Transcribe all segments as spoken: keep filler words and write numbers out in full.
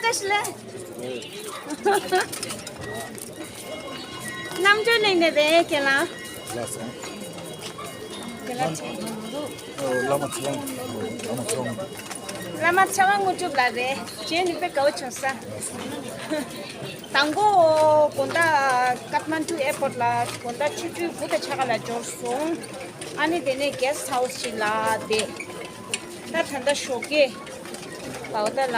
ལ། རྣམ་གྲོལ་གླིང་ནས་རེད་ཁྱེད་རང་། ལགས་སོ། ཁྱེད་རང་ཆེ། ཨོ། བླ་མ་ཚེ་དབང་། བླ་མ་ཚེ་དབང་། བླ་མ་ཚེ་དབང་དངོས་གྲུབ་ལགས་རེད། རྗེས་ནི་དཔེ་དགའ་བོ་བྱུང་ས། དང་པོ་དགོང་དག་ཀཏ་མན་ཌུ་ཨེར་པོརཊ་ལ་དགོང་དག་ཆུ་ཚོད་དགུ་དང་ཕྱེད་ཀ་ལ་འབྱོར་སོང་། ཨ་ནི་དེ་ནས་གེ་སི་ཊི་ཧའུ་སི་ཞིག་ལ་བསྡད། ད་ད་ལྟ་ཞོགས་ཀས་བའོ་ད་ལ་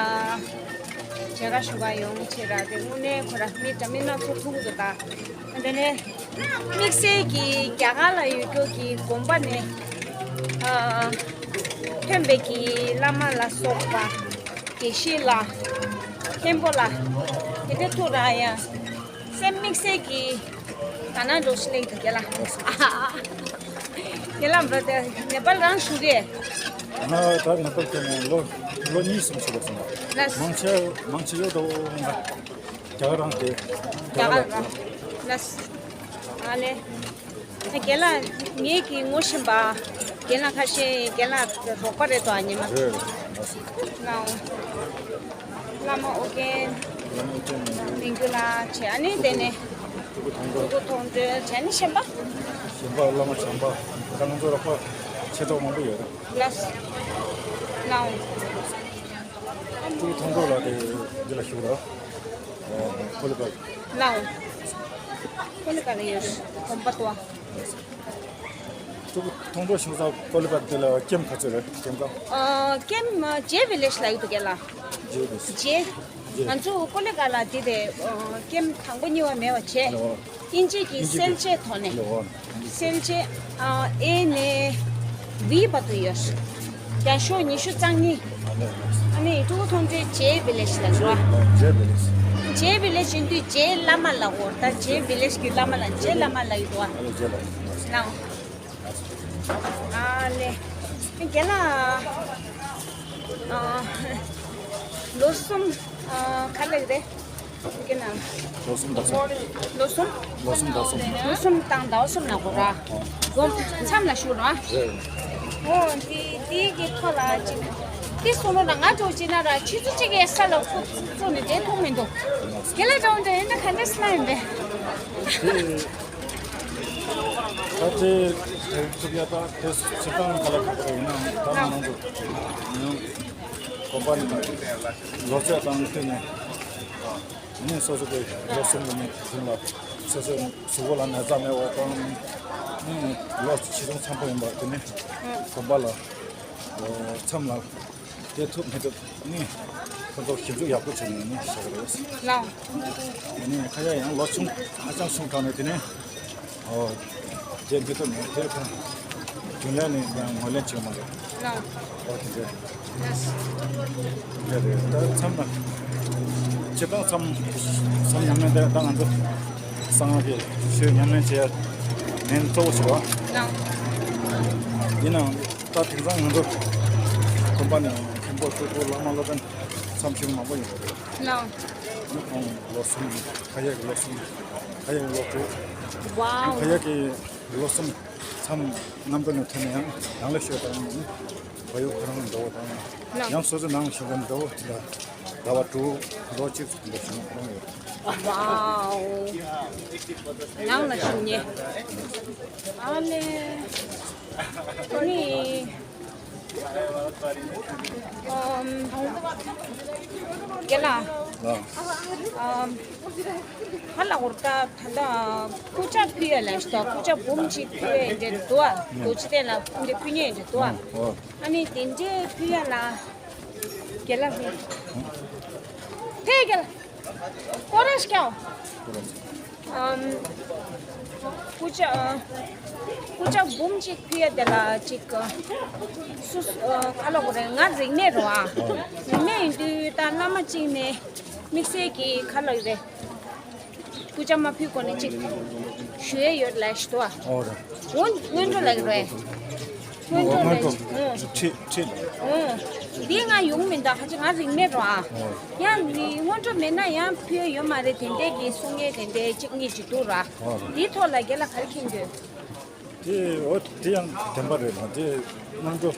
མཇལ་ཁ་ཞུ་བ་ཡོང་བྱས་ར། དེ་དངོས་གནས་ཁོ་ར་མི་འདྲ་མི་སྣ་ཚོགས་ཐུག་འདུག་ད། དེ་ནས་དམིགས་བསལ་གྱི་རྒྱ་གར་ལ་ཡོད་རྒྱུ་གི་དགོན་པ་ནས་ཨ་ཐོན་པའི་གི་བླ་མ་ལ་སོགས་པ་དགེ་བཤེས་ལ་མཁན་པོ་ལ་དེ་འདྲ་ཐུག་ར་ཡ། སེམས་དམིགས་བསལ་གྱི་དགའ་སྣང་འགྲོ་ཞིག་གླེང་དུ་རྒྱལ་ལ། རྒྱལ་ལ་འབྲོ་དེ་ནེ་པཱལ་རང་བཞུགས་རེད། ང་ད་ནེ་པཱལ་ཁྱོན་ནས་ལོ་ལོ་གཉིས་གསུམ་ཞིག་ལ་སོང་བ། ལགས། མང་ཆེ་མང་ཆེ་ཡོད་དོ་ང་རྒྱ་གར་རང་དེ་རྒྱ་གར་རང་། ལགས། ཨ་ལེ། རྒན་ལགས་ངེད་ཀྱི་ངོ་ཤེས་པ། རྒན་ལགས་ཁ་ཤས་རྒན་ལགས་རོགས་པ་རེད་དོ་ཨ་ཉི་མ། རེད། ལགས། བླ་མ་ཨོ་རྒྱན། བླ་མ་ཨོ་རྒྱན་མི་འགྱུར་ལགས་བྱས། ཨ་ནི་དེ་ནས་ཕྲུ་གུ་མཐོང་གྲོལ། ཕྲུ་གུ་མཐོང་གྲོལ་བྱས། ཨ་ནི་གཞན་པ། གཞན་པ་བླ་མ་བྱམས་པ། ད་ང་ཚོ་རོགས་པ་ཆེ་མདོག་མང་པོ་ཡོད་རེད། ལགས། ལགས། ཕྲུ་གུ་མཐོང་གྲོལ་ལགས་དེ་འདི་ལ་བཞུགས་རོགས། ཨོ་ཀོ་ལི་པ། ལགས། ཀོ་ལི་པ་ལ་ཡོད་གོམ་པ་ཏོ། ཕྲུ་གུ་མཐོང་གྲོལ་བྱུང་ཙང་ཀོ་ལི་པ་དེ་ལ་ཀེམ་ག་ཚོད་རེད་ཀེམ་ག་ཨ་ཀེམ་ཨ་ཇེ་ཝི་ལེཇ་ལ་ཡོད་འདུག་གས་ལགས། ཇེ་ཝི་ལེཇ། ཇེ། ཇེ། ང་ཚོ་ཀོ་ལི་ག་ལ་དེ་དེ་ཨ་ཀེམ་དང་པོ་གཉིས་པ་མེད་པ་བྱས། ཨིན་ཇི་གི་སེལ་ཆའི་ཐོག་ནས། སེལ་ཆའི་ཨ་ཨེ་ནས་ཝི་བར་དུ་ཡོད། རྒྱ་ཤོག་ཉི་ཤུ་རྩ་གཉིས། ཨ་ནི་ཕྲུ་གུ་མཐོང་གྲོལ་ཇེ་ཝི་ལེཇ་ལ་འགྲོ། ཇེ་ཝི་ལེཇ། ཇེ་ཝི་ལེཇ་ཡིན་དུས་ཇེ་བླ་མ་ལ་འོ། ད་ཇེ་ཝི་ལེཇ་གི་བླ་མ་ལ་ཇེ་བླ་མ་ལ་ཡོད་དོ། ཨ་ལེ། རྒན་ལགས། ཨ། ལོ་གསུམ། ཨ། ག་ལེགས་རེད། རྒན་ལགས། ལོ་གསུམ་ཟླ་གསུམ། ལོ་གསུམ། ལོ་གསུམ་ཟླ་གསུམ། ལོ་གསུམ་དང་ཟླ་བ་གསུམ་ནང་གོ་ར། དགོང་མཚམས་ལ་བཞུགས་ར། རེད། ཨོ་འདི་འདི་གི་ཐོག་ལ་ཅིག་འདི་སོང་ལོ་ན་ང་འགྲོ་ཅིག་ན་ར་ཆུ་ཚོད་གཅིག་གི་ས་ལ་ཁུག་ཚུགས་ནས་འདྲེ་མཐོང་མི་འདུག་རྒན་ལགས་འགྲོ་འདྲ་ཡིན་ན་ག་འདྲ་སི་ལ་ཡིན་པས། ད་དེ་དེ་ཐུབ་ཡ་ད་དེ་སྤྱིར་བཏང་ག་ལ་ག་པར་ཡིན་ནའང་ད་ང་རང་ཚོ་ཡང་གོམ་པ་ནས་ལོ་ཚད་དང་བསྟུན་ནས་ནི་སོ་སོ་གི་ལོ་གསུམ་གྱི་ནས་དེ་རིང་ལ་སོ་སོའི་གཟུགས་པོ་ལ་ན་ཚ་མེད་པ་དང་ནི་ལོ་ཆེ་ཆུང་འཚམ་པོ་ཡིན་པ་དེ་ནི་གོམ་པ་ལ་མཚམས་ལ། དེ་ཐུབ་མི་ཐུབ་ནི་ཁོ་ཚོ་ཞིབ་འཇུག་ཡག་པོ་བྱས་ནས་ནི་བྱ་གི་རེད། ལགས། དེ་ནས་ཁ་ཡ་ཡང་ལོ་ཆུང་ཧ་ཅང་ཆུང་དྲགས་ནས་དེ་ནས་ཨོ་དེ་མི་ཐུབ་ནས་དེ་ཁོ་རྒྱུན་ལས་ནས་ཡང་ངོས་ལེན་བྱེད་མ་རེད། ལགས། ཨོ་དེ་འདྲ། ལགས། དེ་རེད་ད་མཚམས་ལ་སྤྱིར་བཏང་མཚམས་མཚམས་ཉམས་ལེན་དེ་ད་ང་ཚོ་གསང་སྔགས་ཀྱི་ཆོས་ཉམས་ལེན་བྱེད་ཡ་ནན་གཙོ་བོ་ཞིག་རེད། ལགས། ཡིན་ནའང་། ད་དེང་སང་ང་ཚོ་དགོན་པ་ནས་མཁན་པོ་སྤྲུལ་སྐུ་བླ་མ་སློབ་དཔོན་མཚམས་ཞུ་མང་པོ་ཡོད་པ་རེད། ལགས། ཁོང་ལོ་གསུམ། ཁ་ཡག་གི་ལོ་གསུམ། ཁ་ཡག་གི་ལོ་དྲུག་ཝའོ། ཁ་ཡག་གི་ལོ་གསུམ་མཚམས་རྣམ་པ་ནས་ཐོན་ནས་ཡང་ཡང་ལེ་ཤོད་དང་བ་ཡུ་ཁོ་རང་འདྲ་བོ་དང་། ལགས། ཡང་སོ་སོ་ནང་བཞིན་པ་འདྲ་བོ་དེ་ལ་ཟླ་བ་དྲུག་ལོ་གཅིག་འདྲ་བཞིན་ཁོ་རང་ཡོད། ཝའོ། ནང་ལ་བཞུགས་ནས། ཨ་ལེ། ནི། ཨམ། རྒན་ལགས། ལགས། ཨམ། ཧ་ལ་འོར་ད་ད་ལྟ་སྐུ་ཕྱག་ཕུལ་ཡ་ལ་ཞིག་ད་སྐུ་ཕྱག་འབུམ་གཅིག་ཕུལ་ཡ་འདྲ་འདུག་ཨ། རྡོ་རྗེ་གདན་ལ་འདི་ཕུལ་ཉེ་འདྲ་འདུག་ཨ། ཨ་ནི་དེ་འདྲའི་ཕུལ་ཡ་ལ་རྒན་ལགས་ཕེབས། ཕེབས་རྒན་ལགས། སྐོར་ར་ཞིག་ཀྱང་། ཨམ། སྐུ་ཕྱག་སྐུ་ཕྱག་འབུམ་གཅིག་ཕུལ་ཡ་དེ་ལ་གཅིག་སུ་སུ་ག་ལ་གོ་རེད། ང་རིག་གནས་རོ་ཨ། རིག་གནས་ཡིན་དུས་ད་བླ་མ་གཅིག་ནས་དམིགས་བསལ་གྱི་ག་ལ་རེད། སྐུ་ཕྱག་མ་ཕུལ་གོང་ནས་གཅིག་ཞུ་ཡ་ཡོད་ལ་ཞུ་དོ། ཨོ་རེད། སྔོན་སྔོན་འགྲོ་ལ་ཡོད་རེད། སྔོན་འགྲོ་ལ་ཡོད། ཁྲིད་ཁྲིད། འདི་ང་ཡོང་མི་འདུག་ཁ་ཅིག་ང་རིག་མེད་རོ་ཨ། ཡང་འདི་སྔོན་འགྲོ་མེད་ན་ཡང་ཕུལ་ཡ་ཡོད་མ་རེད། དེ་འདྲས་ཀྱི་གསུང་ཡས་དེ་འདྲས་གཅིག་གཉིས་ཅིག་འདུག་ར། འདིའི་ཐོག་ལ་རྒན་ལགས་ག་རེ་མཁྱེན་འདོད། དེ་འོ་དེ་ཡང་བདེན་པ་རེད་ལ། དེ་སྔོན་འགྲོ་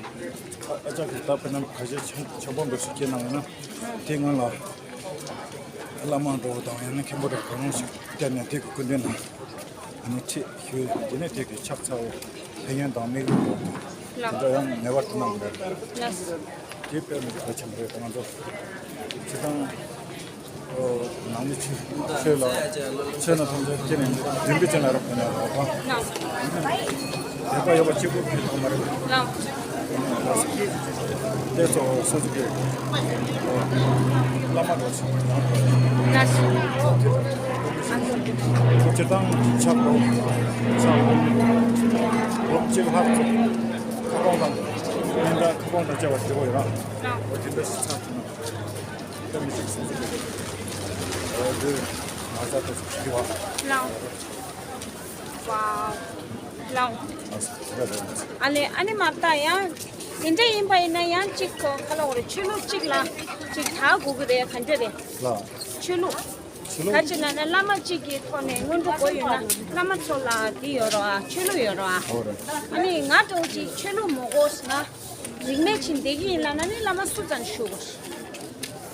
ཨ་ཅག་གིས་ད་དཔེར་ན་ཁ་ཤས་ཆང་ཆང་པོ་འདུག་སུ་ཁྱེད་ནང་ཡིན་ན་དེ་སྔོན་ལ་ བླ་མ་འགྲོ་བ་དང་ཡང་ན་མཁན་པོ་འདྲ་གང་རུང་ཞིག་བསྟེན་ནས་དེ་གི་སྐུ་མདུན་ན་ཨ་ནི་ཁྲིད་ཞུས། དེ་ནས་དེ་གི་ཕྱག་འཚལ་བ་ཕན་ཡོན་དང་དམིགས་ཡུལ་འགྲོ་དང་དེ་འདྲ་ཡང་ངེས་པར་དུ་གནང་དགོས། དེ་དཔེ་མི་གལ་ཆེན་པོ་རེད། ང་ཚོ་སྤྱི་བཏང་ནང་མི་ཆོས་ཆོས་ལ་ཆོས་ན་ཐམས་ཅད་ཁྱེད་ནས་འདུན་པའི་ཅན་ལ་རབ་ཁོ་ན་རོགས་པ། ལགས། དད་པ་ཡོད་པ་གཅིག་པུ་ཕན་ཐོགས་མ་རེད། ལགས། དེ་ཚོ་སོ་སོ་གི་བླ་མ་འགྲོ་ཆེ། ལགས། སྤྱིར་བཏང་ཕྱག་ལོ་ཕྱག་ལོ་ལོ་གཅིག་ལྷག་ཙམ་ཁ་སྐོང་དང་སྙན་གྲགས་ཁ་སྐོང་དང་བཅས་པ་བྱེད་དགོས་ཡོད་ར། ལགས། འོ་དེ་འདྲ་ཞིག་ཚར་ཐུབ་ན། ལགས། ཝའོ། ལགས། ཨ་ལེ། ཨ་ནི་མ་གཏོགས་ཡང་དེ་འདྲ་ཡིན་པ་ཡིན་ན་ཡང་གཅིག་གོ་ཁ་ལོ་རེ་ཆོས་ལུགས་གཅིག་ལ་གཅིག་དག་དགོས་ཀྱི་རེད། ག་འདྲ་རེད། ལགས། ཆོས་ལུགས། ཆོས་ལུགས། ག་ཅི་ན་ན་བླ་མ་གཅིག་གི་ཐོག་ནས་སྔོན་འགྲོ་དགོས་ཡོད་ན་བླ་མ་ཚོ་ལ་འདི་ཡོད་རོ་ཨ། ཆོས་ལུགས་ཡོད་རོ་ཨ། ཨོ་རེད། ཨ་ནི་ང་འདྲ་བོ་ཅིག་ཆོས་ལུགས་མ་དགོས་ན། རིན་མེད་ཕྱིན་བསྡད་ཀྱི་ཡིན་ལབ་ན་ནི་བླ་མ་སུ་ཙམ་ཞུ་དགོས།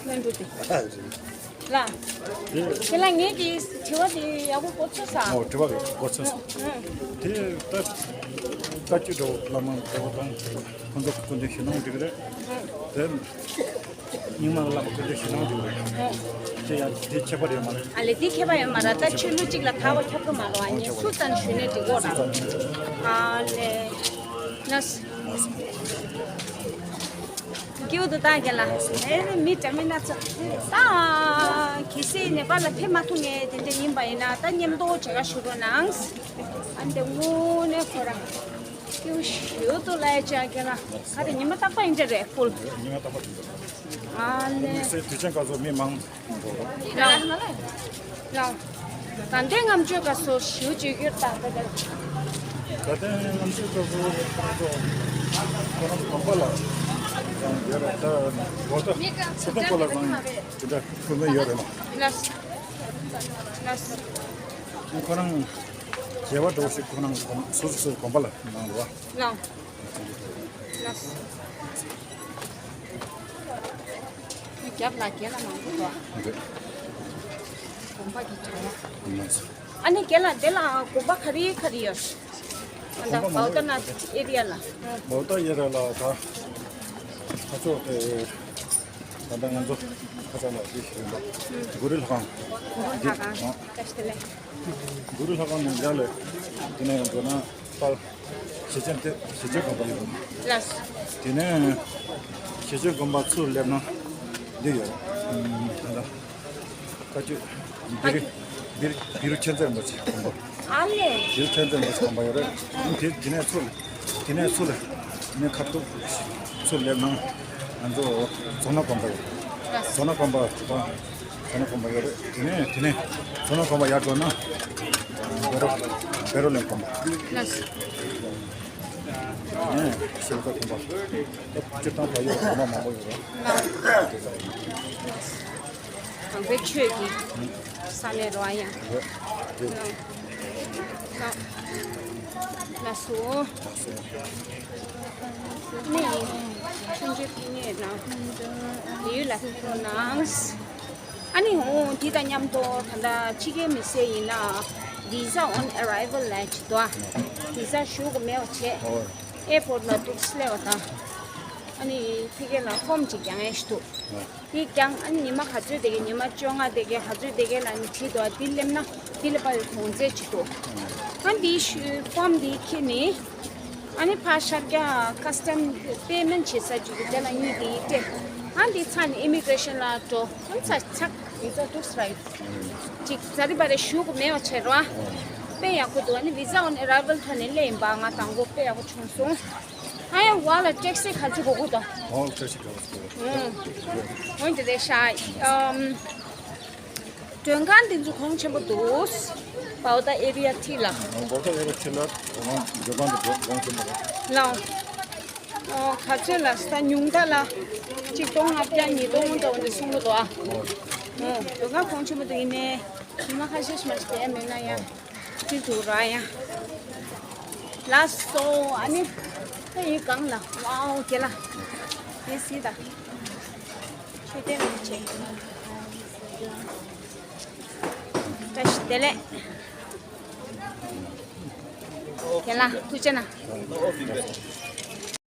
སྔོན་འགྲོ་དེ། ཨ་རེད། ལགས། དེ་ལ་ངེད་ཀྱིས་དྲི་བ་དེ་ཡག་པོ་གོ་ཚོད་ས། ཨོ་དྲི་བ་རེད། གོ་ཚོད་ས། ཨང་། དེ་ད་བཀའ་བརྒྱུད་འགྲོ་བ་བླ་མ་འགྲོ་བ་དང་ཁོང་ཚོ་སྐུ་མདུན་ཞུ་ན་འགྲིག་གི་རེད། ཨང་། དེ་རྙིང་མ་བླ་མ་སྐུ་མདུན་ཞུ་ན་འགྲིག་གི་རེད། ཨང་། དེ་ཡང་དེ་ཁྱད་པར་ཡོད་མ་རེད། ཨ་ལེ། དེ་ཁྱད་པར་ཡོད་མ་རེད། ད་ཆོས་ལུགས་གཅིག་ལ་དག་པ་ཁྱབ་གི་མ་རེད་བ། ངས་སུ་ཙམ་ཞུས་ནས་འགྲིག་གོ་ར། ཨ་ལེ། ལགས། སྐྱིད་པོ་འདུག་ད་རྒན་ལགས། ཨེ་མི་འདྲ་མིན་སྣ་ཚོགས། ད་གལ་སྲིད་ནེ་པཱལ་ལ་ཕེབས་མ་ཐུབ་མཁན་དེ་འདྲ་ཡིན་པ་ཡིན་ན་ད་མཉམ་དུ་མཇལ་ཁ་ཞུ་རོགས་གནང་། ཨ་འདི་དངོས་གནས་ཁོ་རང་སྐྱིད་པོ་ཞེ་པོ་འདུག་ལབ་ཡ་ཅིག་རྒན་ལགས། ག་རེ་ཉི་མ་རྟག་པར་ཡིན་འདྲ་རེད་ཕུལ། ཉི་མ་རྟག་པར་ཡིན་འདྲ་རེད། ཨ་ལེ། དམིགས་བསལ་དུས་ཆེན་སྐབས་སུ་མི་མང་། ལགས། ལགས། དགའ་ལྡན་ལྔ་མཆོད་སྐབས་སུ་ཞུ་བཅོས་རྒྱུར་དང་དེ་ལྟར། དགའ་ལྡན་ལྔ་མཆོད་སྐབས་སུ་ཁོང་ཚོ་ཁོ་རང་དགོན་པ་ལ་རང་ཡོད་རེད། ད་གོ་ད་སུ་ཏོག་པོ་ལ་རང་དེ་འདྲ་ཁོ་ཚོ་ཡོད་རེད་མ། ལགས། ལགས། ཁོ་རང་མཇལ་བ་འགྲོ་ཞིག་ཁོ་རང་སོ་སོ་སོའི་དགོན་པ་ལ་གནང་རོགས། ལགས། ལགས། རྒྱབ་ལ་རྒན་ལགས་མང་པོ་འདུག་ཨ། འདུག་དགོན་པ་གི་གྲྭ་བ། ལགས། ཨ་ནི་རྒན་ལགས་འདི་ལ་དགོན་པ་ག་རེ་ག་རེ་ཡོད། ཨ་ད་ལགས། བའོ་ཏ་ན་ཨེ་རི་ཡ་ལ། བའོ་ཏ་ཨེ་རི་ཡ་ལ་ད་ཁ་ཕྱོགས་དེ་ད་ལྟ་ང་ཚོ་ཁ་ས་ལ་དེ་ཞིག་ཡིན་པ། གུ་རུ་ལྷ་ཁང་། གུ་རུ་ལྷ་ཁང་། བཀྲ་ཤིས་བདེ་ལེགས། གུ་རུ་ལྷ་ཁང་ནས་ཡར་ལ་དེ་ནས་འགྲོ་ན་པར་ཞེ་ཆེན་དེ་ཞེ་ཆེན་དགོན་པ་ཡོད། ལགས། དེ་ནས་ཞེ་ཆེན་དགོན་པ་ཚུར་སླེབས་ན་འདི་ཡོད། ཨམ་ད་ལྟ་བཀའ་བརྒྱུད་བི་རི་བི་རི་བི་རི་མཁྱེན་བརྩེ་རིན་པོ་ཆེ་དགོན་པ། ཨ་ལེ། བི་རི་མཁྱེན་བརྩེ་རིན་པོ་ཆེ་དགོན་པ་ཡོད་རེད། ཨ་དེ་དེ་ནས་ཚུར་དེ་ནས་ཚུར་ནས་ཁ་ཐུག་ཚུར་སླེབས་ན་ང་ཚོ་རྫོང་ནག་དགོན་པ་ཡོད། རྫོང་ནག་དགོན་པ་དེ་དང་། རྫོང་ནག་དགོན་པ་ཡོད་རེད། དེ་ནས་དེ་ནས་རྫོང་ནག་དགོན་པ་ཡར་འགྲོ་ན་བེ་རོ་བེ་རོ་ལེན་དགོན་པ། ལགས། དེ་ནས་ཤེལ་ཀ་དགོན་པ། སྤྱིར་བཏང་ཕ་ཡུལ་དགོན་པ་མང་པོ་ཡོད་རེད། ལགས། དེ་ཚོ་ཡིན། གང་པའི་ཆོས་ཀྱི་ས་གནས་རོ་ཨ་ཡ། རེད། རེད། ལགས། ལགས་སོ། ལགས་སོ། ནི་ཆུང་ཆུང་ཕ་ངེས་ན་ཡུལ་ལ་ཕེབས་རོགས་གནང་། ཨ་ནི་འོ་འདི་དང་མཉམ་དུ་ད་ལྟ་ཕྱི་རྒྱལ་མི་སེར་ཡིན་ན་Visa on Arrival་ལབ་ཅིག་འདུག་ཨ། Visa་ཞུ་དགོས་མེད་པ་བྱས། ཨོ། ཨེར་པོར་ལ་འདུག་སླེབས་པ་དང་། ཨ་ནི་ཕ་གི་ལ་ཕོམ་ཅིག་རྒྱག་ཡས་ཞིག་འདུག་ཨོ། དེ་རྒྱག་ཨ་ནི་ཉི་མ་ག་ཚོད་བསྡད་ཀྱི་ཉི་མ་བཅོ་ལྔ་བསྡད་ཀྱི་ག་ཚོད་བསྡད་ཀྱི་ལ་ནི་བྲིས་འདུག་ཨ། དེ་སླེབས་ན་དེ་ལ་ཕ་གི་གོང་ཚད་ཅིག་འདུག་ཨ་འདི་ཞུ་ཕོམ་འདི་ཁྱེར་ནི། ཨ་ནི་ཕར་ཤར་རྒྱག་Custom Payment་བྱེད་ས་ཅིག་གི་དེ་ལ་གཉིས་དེ་ཡིག་སྤྲད། ཨ་འདི་ཚར་ནས་Immigration་ལ་འགྲོ། ཨ་ཚར་ཚར་Visa་འདུག་ར། ཅིག་ཛ་རི་བ་རེ་ཞུ་དགོས་མེད་པ་བྱེད་རོགས་ཨ། དཔེ་ཡག་པོ་འདུག་ཨ་ནི་Visa on Arrival་ཐོག་ནས་སླེབས་ཡིན་པ་ང་དང་པོ་དཔེ་ཡག་པོ་བྱུང་སོང་། ཨ་ཡ་ཝ་ལ་ཊེག་སི་ག་ཚོད་དགོས་ཀྱི་འདུག་ཨོ་ཊེག་སི་ག་ཚོད་དགོས། ཨུམ། འོན་ཏེ་རེད་ཤག་ཨམ། མགྲོན་ཁང་འདི་ཚོ་གོང་ཆེན་པོ་འདུག་བའོ་ཏ་ཨེ་རི་ཡ་ཐིག་ལ། བའོ་ཏ་ཨེ་རི་ཡ་ཐིག་ལ་མགྲོན་ཁང་འདི་ཚོ་གོང་ཆེན་པོ་རེད། ལའོ། ཨོ་ག་ཚོད་ལ་ས་ཉུང་མཐའ་ལ་གཅིག་སྟོང་ལྔ་བརྒྱ་ཉིས་སྟོང་འདྲ་བོ་འདི་གསུང་གི་འདུག་ཨ། ཨོ་མགྲོན་ཁང་གོང་ཆེན་པོ་འདུག་ཡིན་ནའི་ཉི་མ་ཁ་ཤས་ཤིག་མ་ཞིག་བསྡད་མེད་ན་ཡང་འགྲིག་འདུག་ར་ཡང་། ལགས་སོ། ཨ་ནི་ད་ཡིན་གང་ལ་ཝའོ་རྒན་ལགས་དེ་སྲིད་ད་ཆོས་དད་མི་བྱེད། བཀྲ་ཤིས་བདེ་ལེགས། རྒན་ལགས་ཐུགས་རྗེ་གནང་།